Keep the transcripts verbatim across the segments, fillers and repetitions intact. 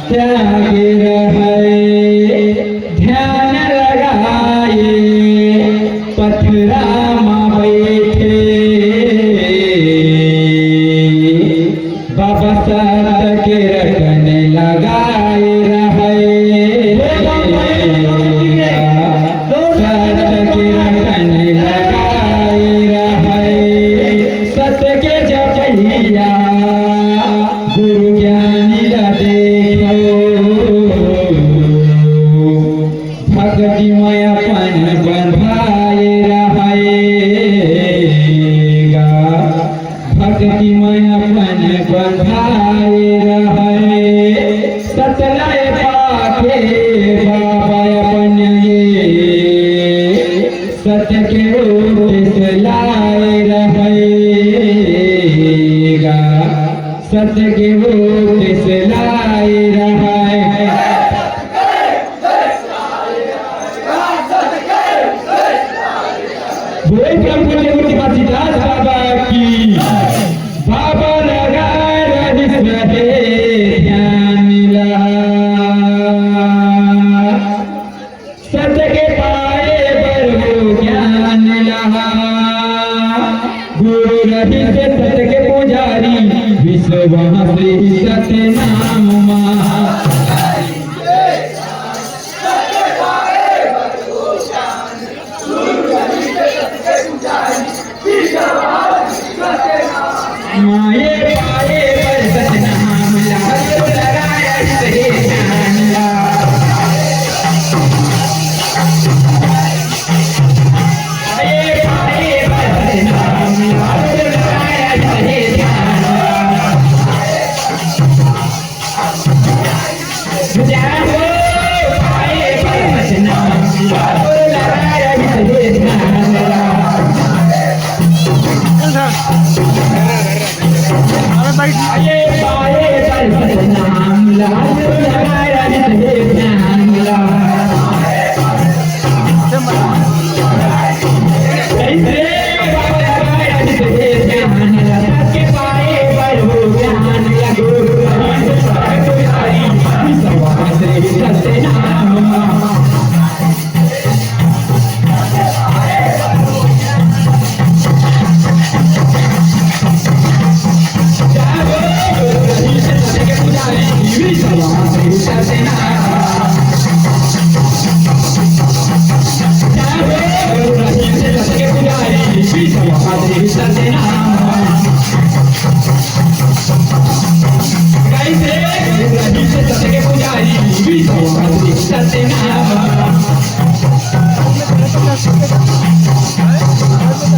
त्यागे रहय ध्यान लगाए, पथरा म बइठे बाबा सत के रटन लगाए रहय। सत के रटन लगाए रहय। सत के जपइया गुरु ज्ञानी ला देखो, भक्ति में अपन बंधाए रहय गा, भक्ति में अपन बंधाए रहय। सत ला पाके बाबा अपन ये सत के उपदेश लाए रहय गा, सत के उपदेश लाए रहय। बोल प्रभु के घासीदास बाबा की। बाबा लगा रहिस रहे ध्यान ला, सत के पाए बर हो ज्ञान ला। गुरु रहिस सत के पुजारी, विश्वास रहिस सतनाम मा। माये पाये बर सतनाम ला, लगाया सही ध्यान ला। माये पाये बर सतनाम ला, लगाया सही ध्यान ला।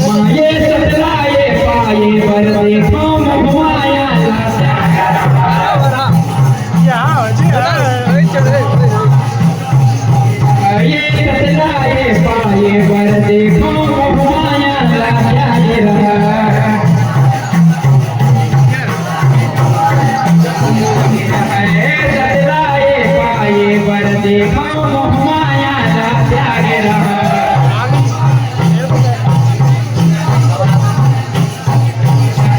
माये सतलाए पाए बर देखो महुआ ला। ये सतलाए पाए बर देखो महुआ ला त्यागे रहय। सतलाए पाए बर देखो महुआ ला त्यागे रहय।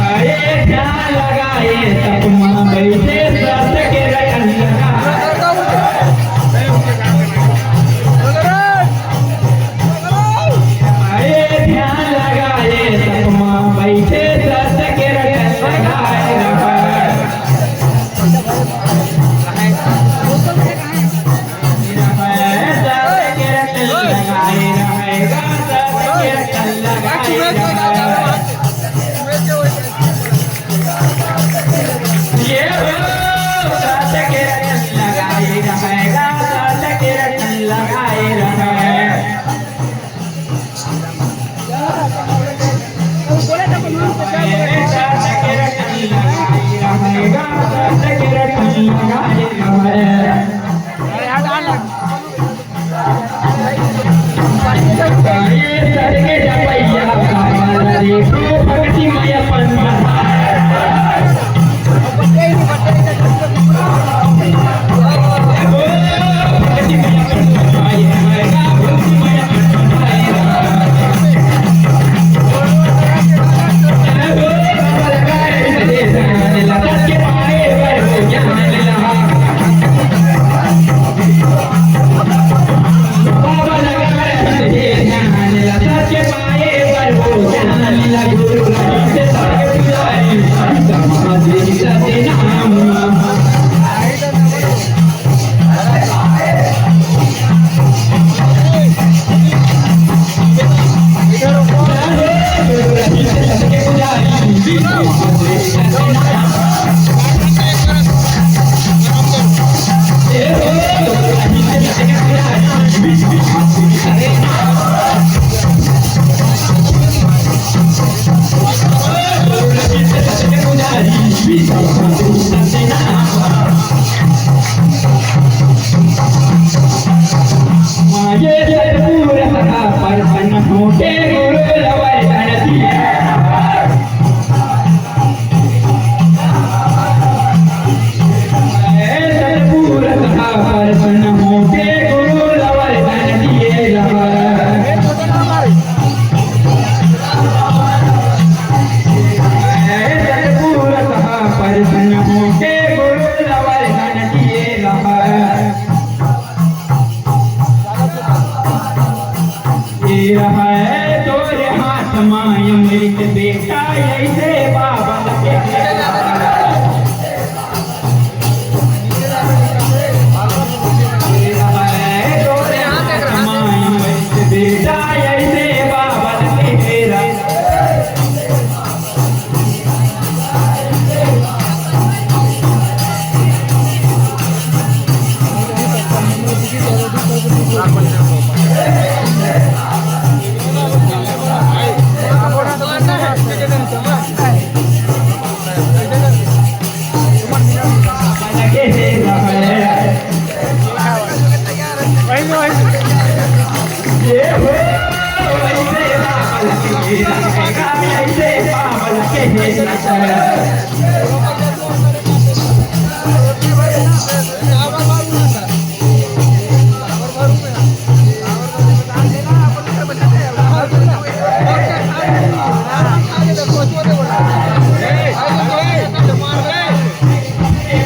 अरे ध्यान लगाए तप मा बइठे सत के रटन लगा। अरे ध्यान लगाए तप मा बइठे सत के रटन लगाए रहय। ये रहय तोरे हाथ म अमृत बेटा, अइसे बाबा के। ये रहय तोरे हाथ म अमृत बेटा, अइसे बाबा के।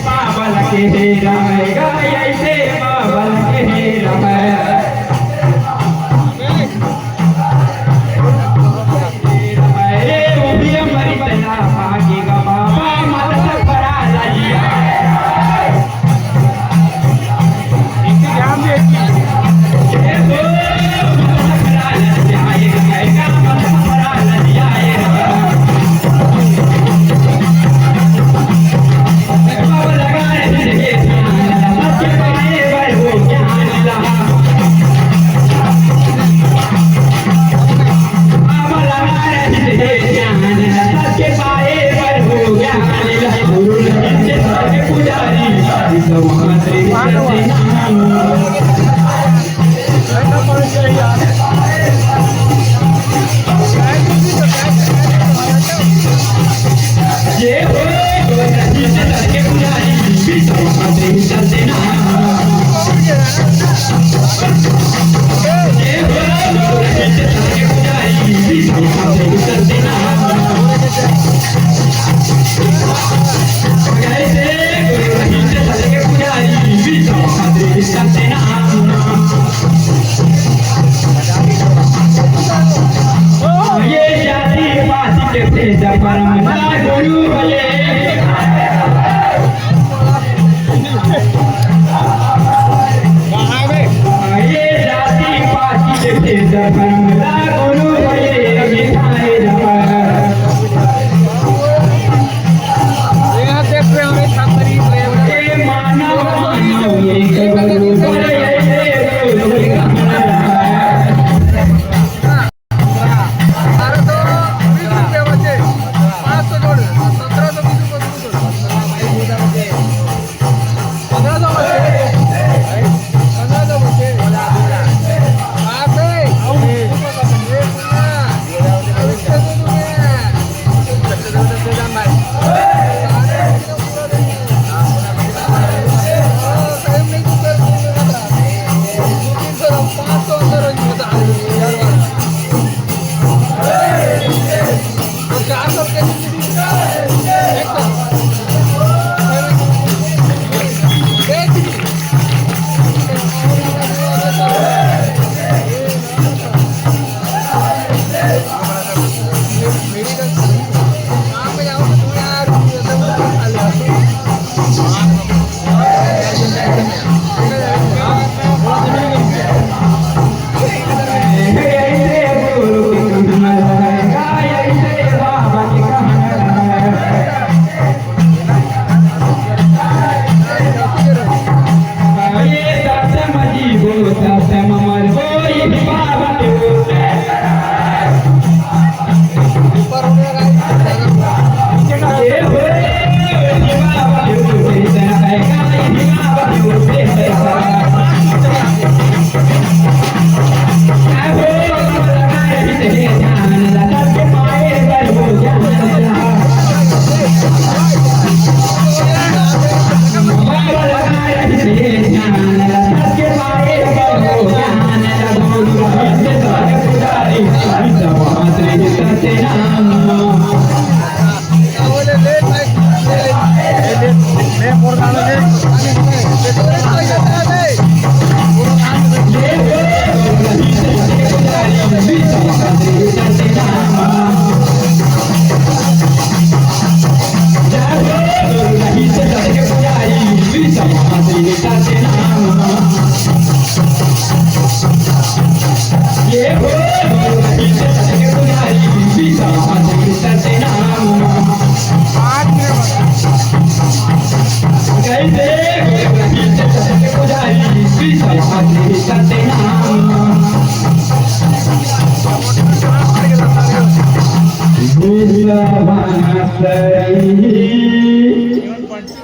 बाबल के हेरा है, गाय ऐसे बाबल के हेरा है। अरे, वो भी हमारी तरह आगे का बाबा, माता बड़ा लालिया।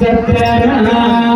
सत्यनारायण।